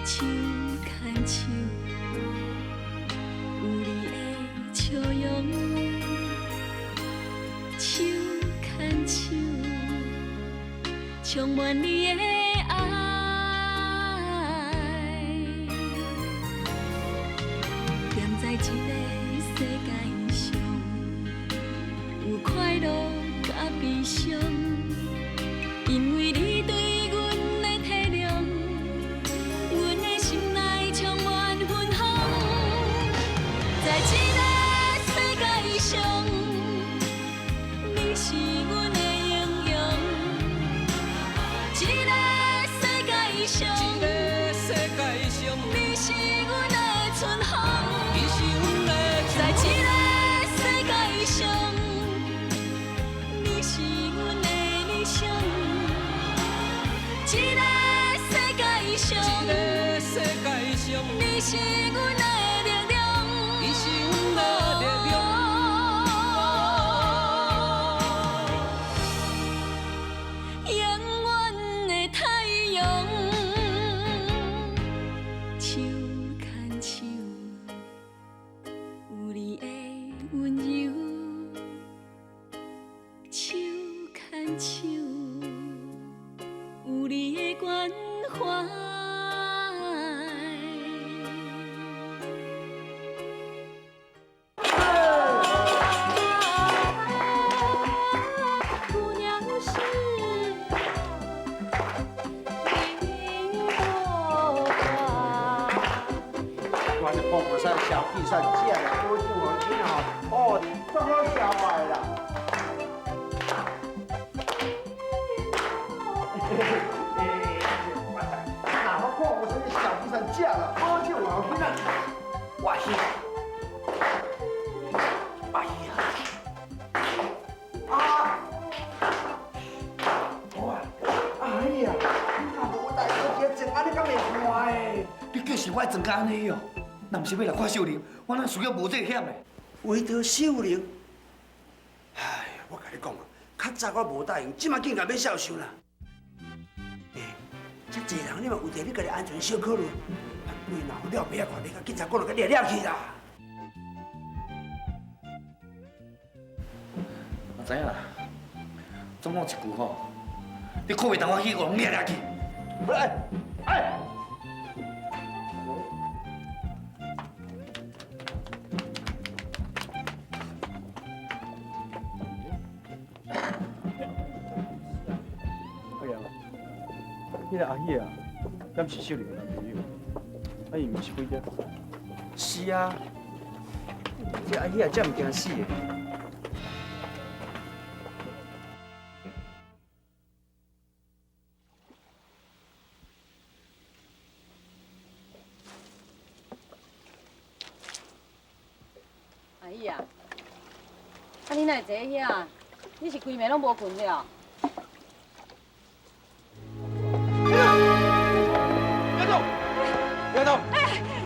手牵手，有你的笑容。手牵手，充满你的爱。踮在这个世界上，有快乐佮悲伤，因为你对阮的体谅，阮的心内充满芬芳。在这个世界上，你是阮的英雄。这个世界上，这个世界上，你是阮的春风。你是阮的在这个世界上，你是阮的理想。这个世界上，这个世界上，你是阮的力量。你是阮的力量。永远的太阳，手牵手，有你的温柔。手牵手，有你的关怀。姑娘是你多寡。我这破布衫、小地上借了，多进我听吼，哦，这好食坏啦。那我看我这小地上借了，保证我听啊。我去，哎呀，啊！哇！哎呀，你若无代志，装按呢敢袂看的？你计是我爱装甲按呢哦？若毋是欲来看秀玲，我哪需要冒这个险的？为著秀玲，哎，我共你讲啊，较早我无答应，这马竟然欲销售啦。欸，遮济人，你嘛为著你家己安全小考虑，啊，对，若有了白仔看，你共警察讲就共掠掠去啦。我知影啦，总讲一句吼，你看袂当我去予人掠掠去。哎哎！哎呀，彼个阿喜啊，敢是秀玲的男朋友？啊，伊毋是鬼仔？是啊，这阿喜啊，遮毋惊死的。阿姨啊，啊你哪会坐伫遐？你是规暝拢无睏了？别动！别动！哎，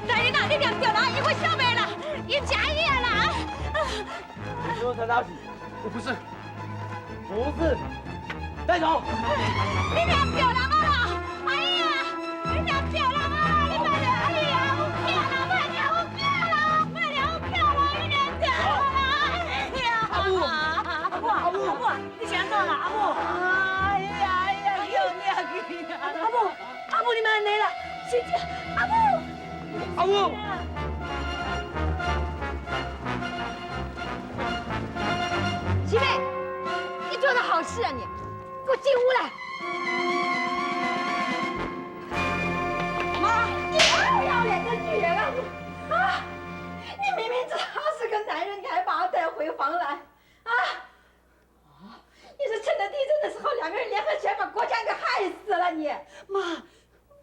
大人啊，你念著啦，伊发烧袂啦，伊毋是阿姨啊啦。你说陈大喜？我不是，不是，带走。你念著人啊啦，阿姨啊，你念著人啊啦，你莫掠阿姨啊，有囝啦，莫掠有囝啦，莫掠有囝啦，你念著啦，哎呀，阿母，阿母，阿母，阿母，你是按怎啦，阿母？哎呀哎呀，叫掠去啊！阿母，阿母，你莫按呢啦，真正，阿母，阿母。媳妇，你做的好事啊你！给我进屋来。妈，你不要脸的女人啊你！啊，你明明知道他是个男人，你还把他带回房来，啊？你是趁着地震的时候，两个人联合起来把国家给害死了你！妈，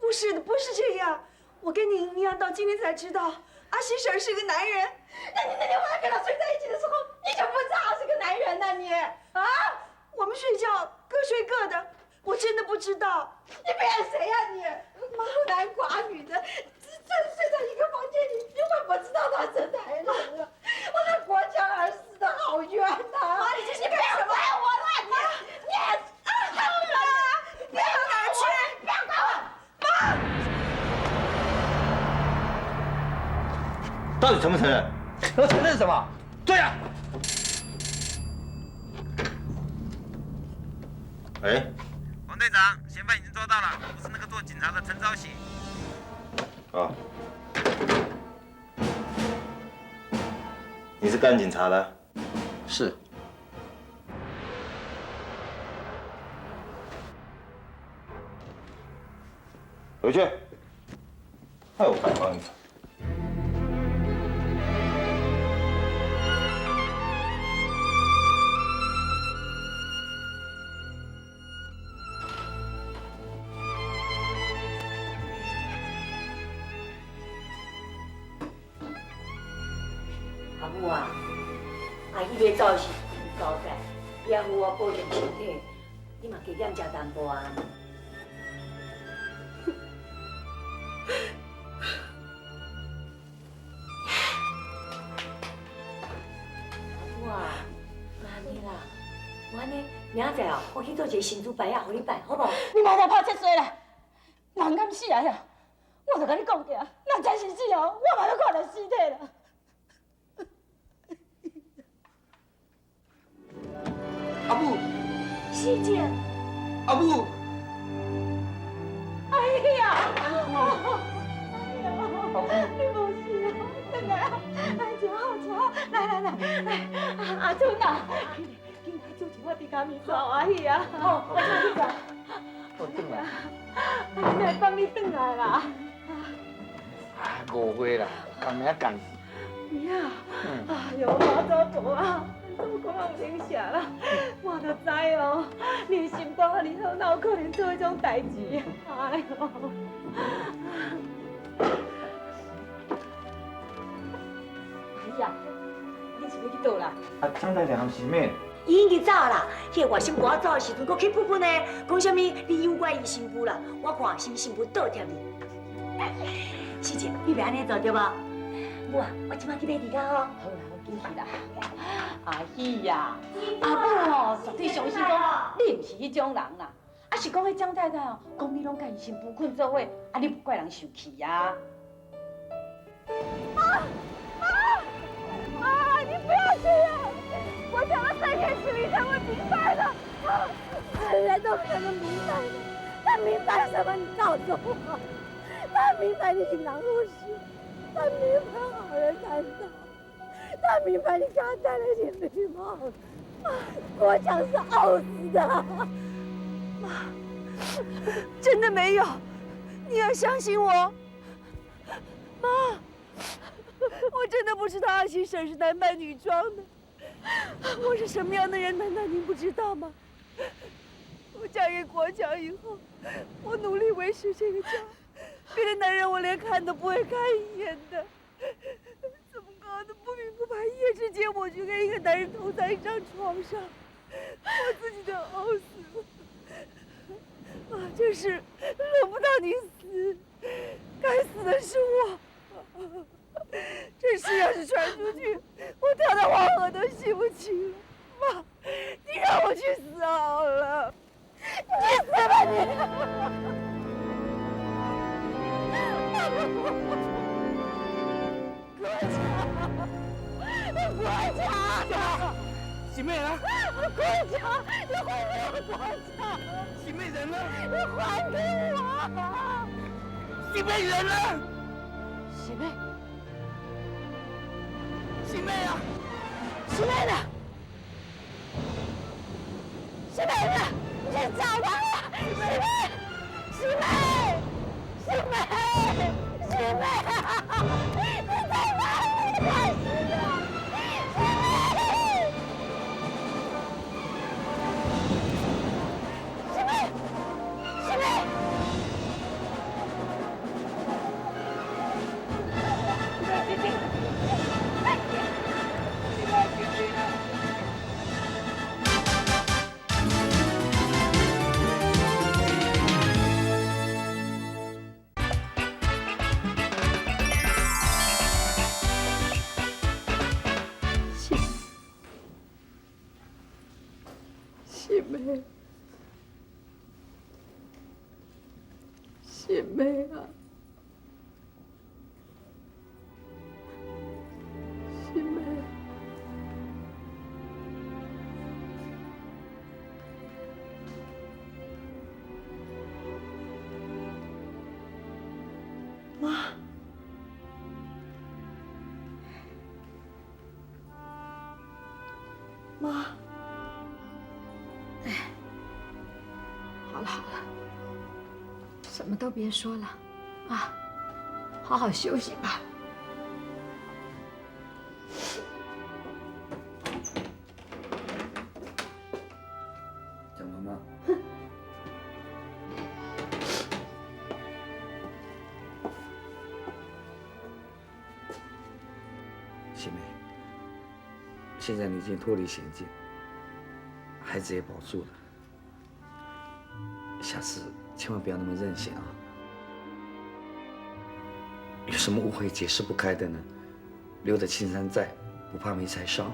不是的，不是这样。我跟你一样，到今天才知道阿喜婶是个男人。那你那天晚上跟他睡在一起的时候，你就不知道他是个男人呢？你啊？我们睡觉各睡各的，我真的不知道。你骗谁呀你？孤男寡女的，这睡在一个房间里，你会不知道他是男人啊？我的国强儿死的好冤呐！妈，你这是你干什么？别管我了，你你啊！你要到哪儿去？不要管我！妈！到底承不承认？我承认什么？对呀。哎，王队长，嫌犯已经抓到了，不是那个做警察的陈昭喜。哦，你是干警察的？是。回去。哎，我拜帮你。阿母啊，阿喜欲走的时阵有交代，你爱好好保重身体，你嘛加减食淡薄啊。阿母啊，莫按呢啦，无按呢，明仔载哦，我去做一个神主牌仔，予你拜，好无？你莫再拍切衰啦！人敢死啊呀！我就共你讲过啊，若真是死哦，我嘛欲看著尸体啦。阿母，喜姐，阿母，哎呀，哎呀，你无事啊？转来啊！来，坐好坐好，来来来来，阿春啊，紧紧来煮一碗猪脚面线阿喜啊！好，我去转。我转来。阿来放你转来啦。啊，误会啦，共名共。名？哎呦，妈祖婆啊！怎么讲有灵啥啦？我就知哦，你的心肝遐尔好，哪有可能做彼种代志？哎呦！哎呀，你是欲去佗啦？啊，张太太含是咩？伊已经走啦，彼个外甥赶走的时阵，阁气喷喷的，讲啥物你诱拐伊新妇啦？我看是新妇倒贴你。喜姐，你袂按呢做对无？母啊，我这摆去买猪脚哦。好啦，我紧去啦。阿喜呀，阿母哦，绝对相信讲你毋是彼种人啦。啊，是讲彼张太太哦，讲你拢佮伊新妇睏做伙，啊，你不怪人生气啊？妈妈妈，你不要这样！我讲了3天心里才会明白的。人都不可能明白的，他明白什么？你告诉我，他明白你是狼护士，他明白好人难当。他明白你刚戴那顶绿帽子，国强是傲死的。妈，真的没有，你要相信我。妈，我真的不知道阿喜婶是男扮女装的。我是什么样的人，难道您不知道吗？我嫁给国强以后，我努力维持这个家，别的男人我连看都不会看一眼的。不明不白，一夜之间我就跟一个男人同在一张床上，我自己都熬死了。啊，这事轮不到你死，该死的是我。这事要是传出去，我跳到黄河都洗不清了。妈，你让我去死好了，你死吧你！国强，国强，是咩啊？国强，你还给我国强！是咩人啊？你还给我！是咩人啊？是咩？是咩啊？是咩呢？是咩呢？你去找他啊！是咩？是咩？是咩？是咩？你在哪里？快死了！是妹，是妹，是妹，是妹，是妹啊！妈，妈，哎，好了好了，什么都别说了，啊，好好休息吧。蒋妈妈。喜妹，现在你已经脱离险境，孩子也保住了，下次千万不要那么任性啊！有什么误会解释不开的呢？留得青山在，不怕没柴烧。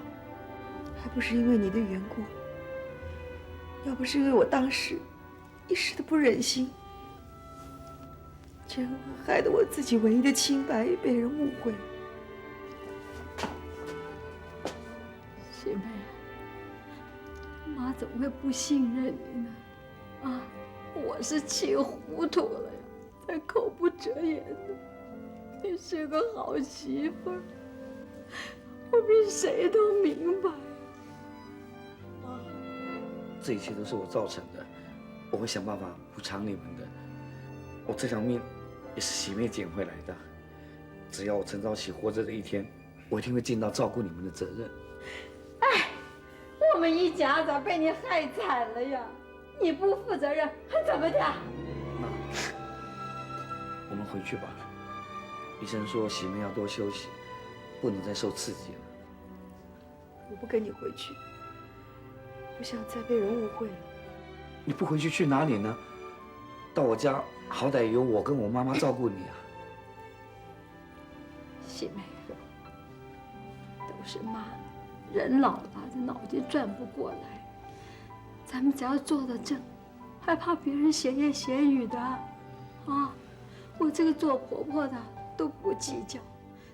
还不是因为你的缘故，要不是因为我当时一时的不忍心，这样害得我自己唯一的清白也被人误会了。喜妹，妈怎么会不信任你呢？啊，我是气糊涂了呀，才口不择言的。你是个好媳妇儿，我比谁都明白。妈，这一切都是我造成的，我会想办法补偿你们的。我这条命也是喜妹捡回来的，只要我陈兆喜活着的一天，我一定会尽到照顾你们的责任。哎，我们一家子被你害惨了呀！你不负责任，还怎么的？妈，我们回去吧。医生说喜妹要多休息，不能再受刺激了。我不跟你回去，不想再被人误会了。你不回去去哪里呢？到我家，好歹有我跟我妈妈照顾你啊。喜妹，都是妈，人老了这脑筋转不过来。咱们只要做得正，还怕别人闲言闲语的？啊，我这个做婆婆的都不计较，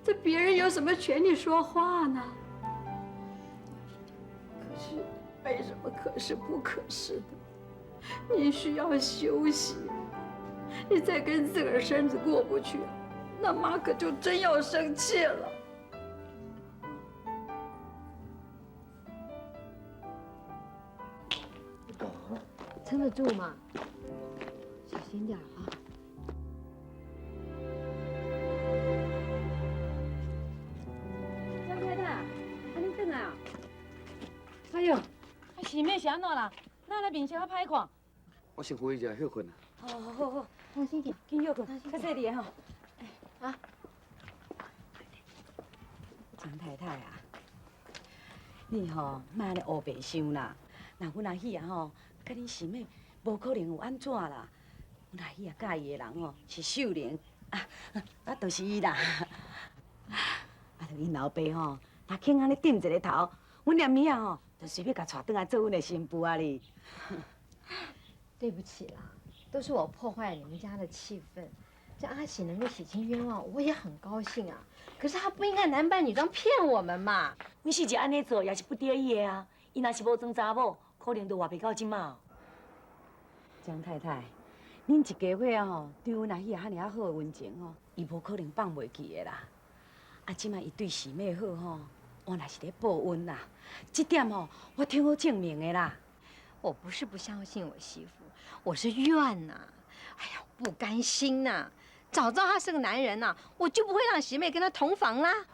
这别人有什么权利说话呢？可是没什么可是不可是的，你需要休息，你再跟自个儿身子过不去，那妈可就真要生气了。撑得住吗？小心点啊！张太太，啊，你转来啊？哎呦，啊，喜妹是按怎啦？哪来面色较歹看？我先回去休困啊。好好好，当心点，紧休困，较细腻的吼。哎，啊，张太太啊，你吼莫按呢乌白想啦。若阮阿喜啊吼，佮恁喜妹无可能有按怎啦。阮阿喜啊，佮意的人吼是秀玲，啊，就是伊啦。啊，就𪜶老爸吼，若肯按呢点一个头，阮连明仔吼就随便共娶转来做阮的新妇啊哩。对不起啦，都是我破坏了你们家的气氛。这阿喜能够洗清冤枉，我也很高兴啊。可是他不应该男扮女装骗我们嘛。阮四姐按呢做也是不得已的啊。伊若是无装查某，可能就活袂到这马。张太太，恁一家伙啊吼，对阮阿喜啊遐尔啊好的温情吼，伊无可能放袂记的啦。啊，这马伊对喜妹好吼，我若是咧报恩啦。这点吼，我挺好证明的啦。我不是不相信我媳妇，我是怨呐。哎呀，不甘心呐！早知道他是个男人呐，我就不会让喜妹跟他同房啦。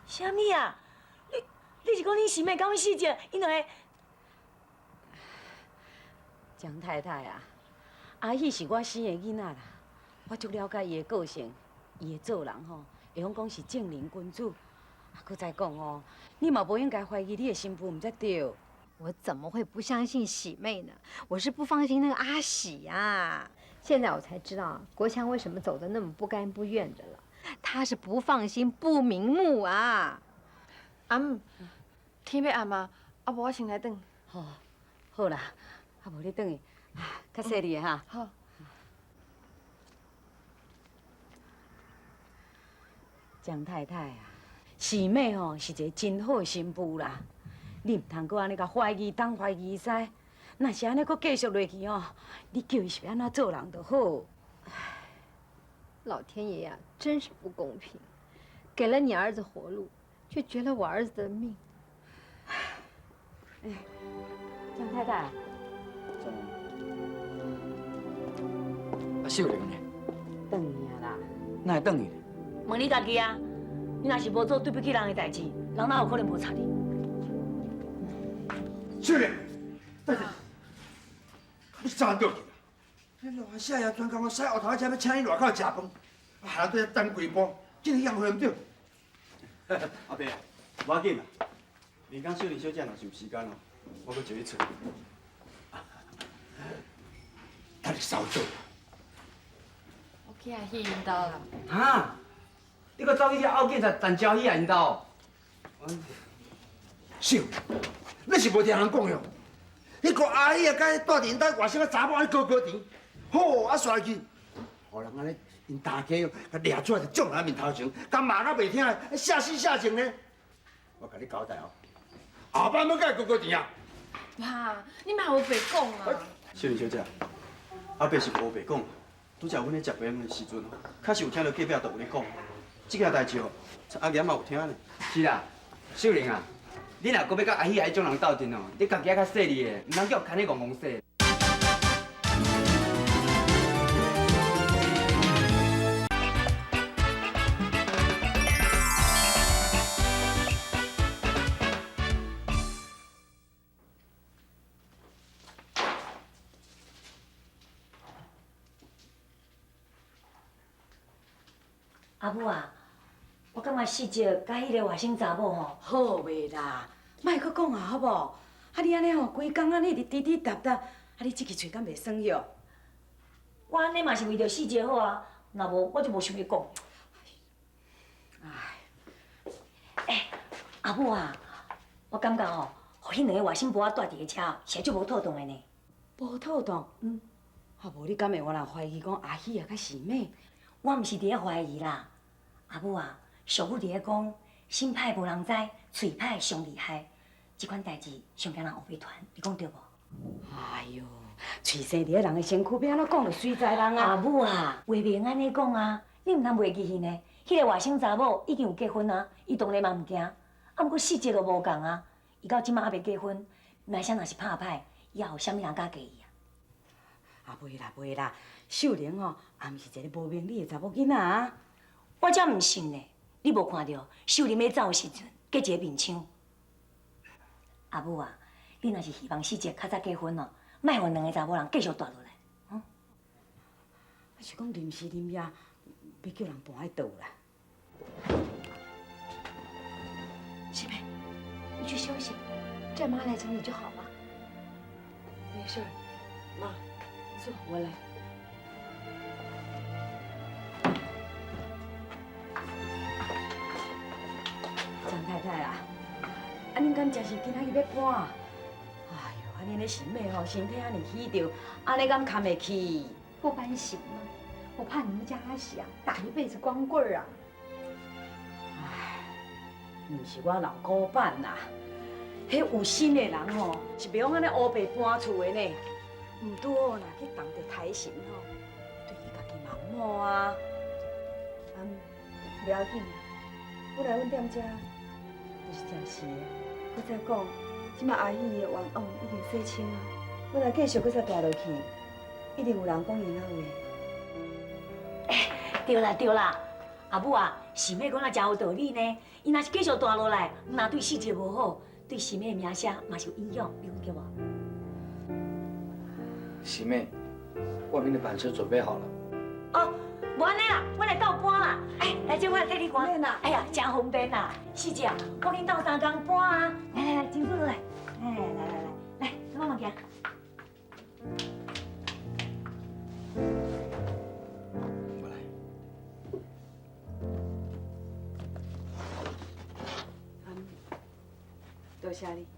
啥物啊？你是讲恁喜妹佮阮四姐，𪜶两个？张太太啊，阿喜是我生的囡仔啦，我足了解伊的个性，伊的做人吼，会晓讲是正人君子。啊，阁再讲哦，你嘛无应该怀疑你的新妇，毋才对。我怎么会不相信喜妹呢？我是不放心那个阿喜呀。现在我才知道国强为什么走得那么不甘不愿的了，他是不放心、不瞑目啊。阿姆，天欲暗啊，啊无我先来转。好，好啦，啊无你转去，较细腻的哈。好。张太太啊，喜妹吼是一个真好的新妇啦，你毋通阁按呢共怀疑东怀疑西，若是按呢阁继续落去吼，你叫伊是欲按怎做人就好。老天爷呀，真是不公平，给了你儿子活路，却绝了我儿子的命。哎，江太太。啊，秀玲呢？转去啊啦。哪会转去？问你家己啊，你若是无做对不起人的代志，人哪有可能无插你？秀玲，等下，你怎倒去啦？你老少爷专工我使乌头仔，要请你外口食饭，害人对等规晡，真是浪费毋对。阿伯啊，无要紧啦。明天秀玲小姐若是有时间哦，我阁招伊出。等你扫倒。我去阿喜𪜶兜啦。哈？你阁走去遐拗警察陈昭喜啊𪜶兜？秀，你是无听人讲哟？彼个阿喜啊，佮住伫𪜶兜外甥个查某按呢高高甜，好啊，煞去，予人按呢𪜶大家共掠出来就撞人面头前，共骂到袂听的，下死下情呢。我共你交代哦，后摆莫佮伊高高甜啊！爸，你莫乌白讲啊！秀玲小姐，阿伯是无白讲，拄才阮咧食饭的时阵，确实有听到隔壁桌有咧讲，这件代志哦，阿爷嘛有听呢。是啦，秀玲啊，你若阁欲佮阿喜啊彼种人斗阵哦，你家己爱较细腻的，毋通叫牵咧戆戆说。阿母啊，我感觉四姐佮彼个外省查某吼，好袂啦，莫阁讲啊，好无？啊，你按呢吼，规工按呢一直滴滴答答，啊，你这支喙敢袂酸哟？我按呢嘛是为著四姐好啊，若无我就无想欲讲。哎，阿母啊，我感觉吼，予彼两个外省婆仔蹛伫个遮，是足无妥当的呢。无妥当？嗯。啊，无你敢会予人怀疑讲阿喜啊佮喜妹？我毋是伫咧怀疑啦，阿母啊，俗语伫咧讲，心歹无人知，喙歹上厉害。这款代志上惊人乌白传，你讲对无？哎哟，喙生伫咧人的身躯边，按怎讲就随在人啊。阿母啊，话袂用按呢讲啊，你毋通袂记去呢。彼个外省查某已经有结婚啊，伊当然嘛毋惊。啊，毋过细节就无仝啊，伊到这马犹未结婚，乃啥若是拍歹，以后有啥物人敢嫁伊啊？啊，袂啦袂啦，秀玲吼，也毋是一个无明理的查某囡仔啊。我才毋信呢！你无看著秀玲欲走的时阵，结一个面疮。阿母啊，你若是希望四姐较早结婚哦，莫予两个查某人继续蹛落来。啊，是讲临时临夜欲叫人搬去佗啦？喜妹，你去休息，叫妈来整理就好了。没事，妈，坐，我来。张太太啊，啊，恁敢真是今仔日欲搬？哎呦，啊，恁的喜妹吼，身体按呢虚著，按呢敢堪会去？不搬行吗？我怕你们家阿喜啊，打一辈子光棍儿啊！哎，毋是我老古板啦，彼有心的人吼，是袂用按呢乌白搬厝的呢。毋拄好，若去动著胎神吼，对伊家己嘛毋好啊。啊，袂要紧啦，本来阮踮遮就是暂时的。阁再讲，这摆阿喜的冤枉已经洗清啊，阮若继续阁再蹛落去，一定有人讲闲仔话。欸，对啦对啦，阿母啊，喜妹讲得真有道理呢。伊若是继续蹛落来，毋但对世界无好，对喜妹的名声嘛是有影响，你讲对无？喜妹，外面的板车准备好了。哦，无按呢啦，我来斗搬啦。哎，来这我来替你搬。哎呀，真方便啦。四姐，我紧斗相共搬啊。来来来，进坐落来。哎，来来来，来，慢慢行。我来。多谢你。